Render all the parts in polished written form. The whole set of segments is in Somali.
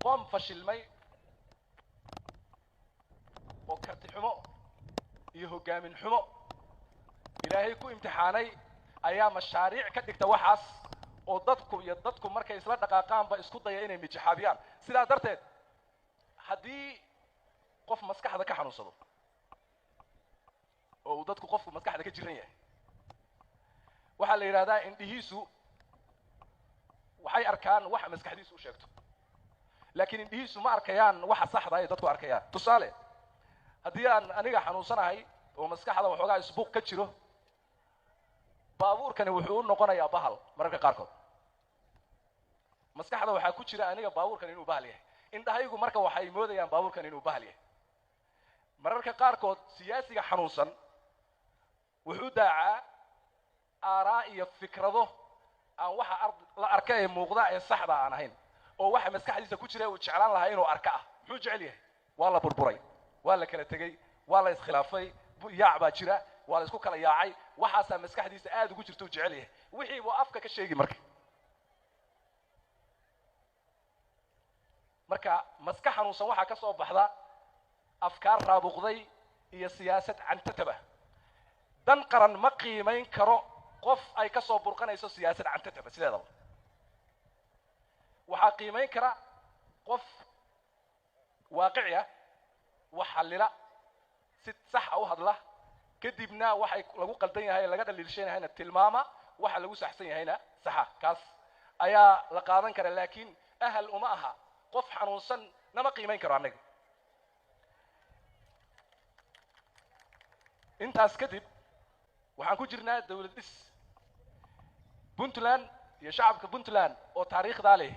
Qoom fashilmay oo karti xumo iyo hoggaamin xumo Ilaahay ku imtixaanay ayaa mashaariic ka dhigta waxaas, oo dadku iyo dadku markay isla dhaqaaqaanba isku daya inay mijaxaabiyaan. Sidaa darteed haddii qof maskaxda ka xanuunsado oo uu dadku qofku maskaxda ka jiran yahay, waxaa la yidhahdaa indhihiisu waxay arkaan waxa maskaxdiisu u sheegto, laakiin indhihiisu ma arkayaan waxa saxda ay dadku arkayaan. Tusaale, haddii aan aniga xanuunsanahay oo maskaxda waxoogaa isbuuq ka jiro, baabuurkani wuxuu u noqonayaa bahal. Mararka qaarkood maskaxda waxaa ku jira aniga baabuurkan inuu bahal yahay, indhahaygu marka waxay moodayaan baabuurkan inuu bahal yahay. Mararka qaarkood siyaasiga xanuunsan wuxuu daacaa aaraa iyo fikrado aan waxa la arka ee muuqda ee saxda aan ahayn, oo waxa maskaxdiisa ku jira uu jeclaan lahaa inuu arka ah. Muxuu jecel yahay? Waa la burburay, waa la kala tegey, waa la iskhilaafay, yaac baa jira, waa la isku kala yaacay. Waxaasaa maskaxdiisa aad ugu jirta uu jecel yahay, wixii buu afka ka sheegi. Marka maskax xanuunsan waxaa ka soo baxda afkaar raabuqday iyo siyaasad cantataba. Dan qaran ma qiimayn karo qof ay ka soo burqanayso siyaasad cantataba. Sideedaba waxaa qiimayn kara qof waaqici ah, wax xallila, si sax a u hadla, kadibna waxay lagu qaldan yahay laga dhaliilshan yahayna tilmaama, waxa lagu saxsan yahayna saxa. Kaas ayaa la qaadan kara, laakiin ahal uma aha. Qof xanuunsan nama qiimayn karo annaga. Intaas kadib waxaan ku jirnaa dawlad dhis. Puntland iyo shacabka Puntland oo taariikhdaa leh,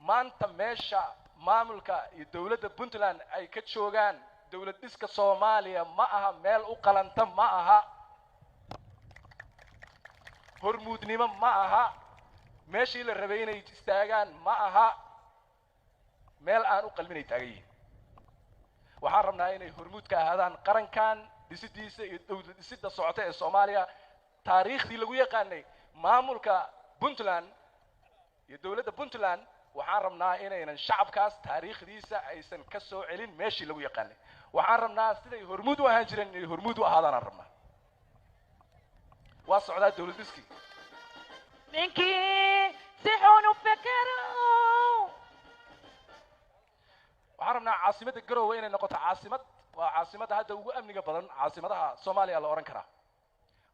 maanta meesha maamulka iyo dawladda Puntland ay ka joogaan dawlad dhiska Soomaaliya ma aha meel u qalanta, ma aha hormuudnimo, ma aha meeshii la rabay inay istaagaan, ma aha meel aan u qalminay taagan yihiin. Waxaan rabnaa inay hormuud ka ahaadaan qarankan dhisidiisa iyo dawlad dhisidda socota ee Soomaaliya. Taariikhdii lagu yaqaanay maamulka Puntland iyo dawladda Puntland, waxaan rabnaa inaynan shacabkaas taariikhdiisa aysan ka soo celin meeshii lagu yaqaanay. Waxaan rabnaa siday hormuud u ahaan jireen inay hormuud u ahaadaan aan rabnaa. Waa socdaa dawlad dhiskii. Ninkii si xun u fekero. Waxaan rabnaa caasimadda Garowe inay noqoto caasimad, waa caasimadda hadda ugu amniga badan caasimadaha Soomaaliya la odhan karaa.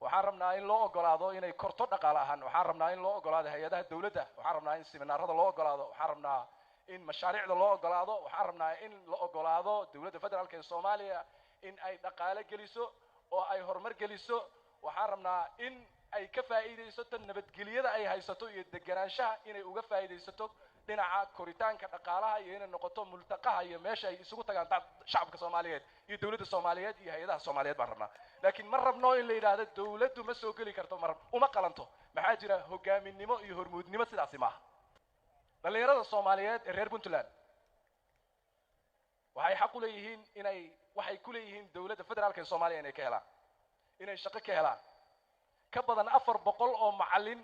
Waxaan rabnaa in loo ogolaado inay korto dhaqaale ahaan. Waxaan rabnaa in loo ogolaado hay-adaha dawladda. Waxaan rabnaa in siminaarada loo ogolaado. Waxaan rabnaa in mashaariicda loo ogolaado. Waxaan rabnaa in la ogolaado dawladda federaalka ee Soomaaliya in ay dhaqaale geliso oo ay horumar geliso. Waxaan rabnaa in ay ka faa'iidaysato nabadgelyada ay haysato iyo deganaanshaha, inay uga faa'iidaysato dhinaca koritaanka dhaqaalaha iyo inay noqoto multaqaha iyo meesha ay isugu tagaan shacabka Soomaaliyeed iyo dawladda Soomaaliyeed iyo hay-adaha Soomaaliyeed baan rabnaa. Laakiin ma rabno in la yidhaahdo dawladdu ma soo geli karto, ma uma qalanto. Maxaa jira? Hogaaminimo iyo hormuudnimo sidaasi maaha. Dhallinyarada Soomaaliyeed ee reer Puntland waxay xaq u leeyihiin inay waxay ku leeyihiin dawladda federaalka ee Soomaaliya inay ka helaan, inay shaqo ka helaan. Ka badan 400 oo macallin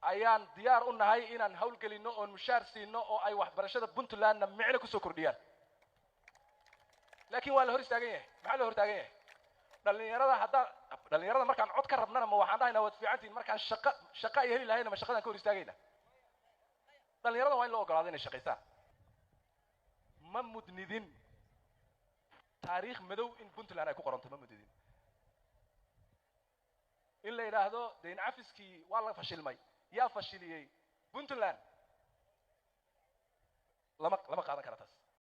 ayaan diyaar u nahay inaan hawlgelinno oon mushaar siino oo ay waxbarashada Puntlandna micno kusoo kordhiyaan, laakiin waa la hor istaagan yahay. Maxaa la hor taagan yahay? Dhallinyarada haddaan dhallinyarada markaan cod ka rabnana ma waxaan dhahaynaa waad fiicantihiin, markaan shaqo ay heli lahayna ma shaqadaan ka hor istaagayna? Dhallinyarada waa in loo ogolaado inay shaqaystaan. Ma mudnidin taariikh madow in Puntland ay ku qoranto, ma mudnidin in la yidhaahdo dayn cafiskii waa la fashilmay, yaa fashiliyey Puntland. Lama qaadan kara taas.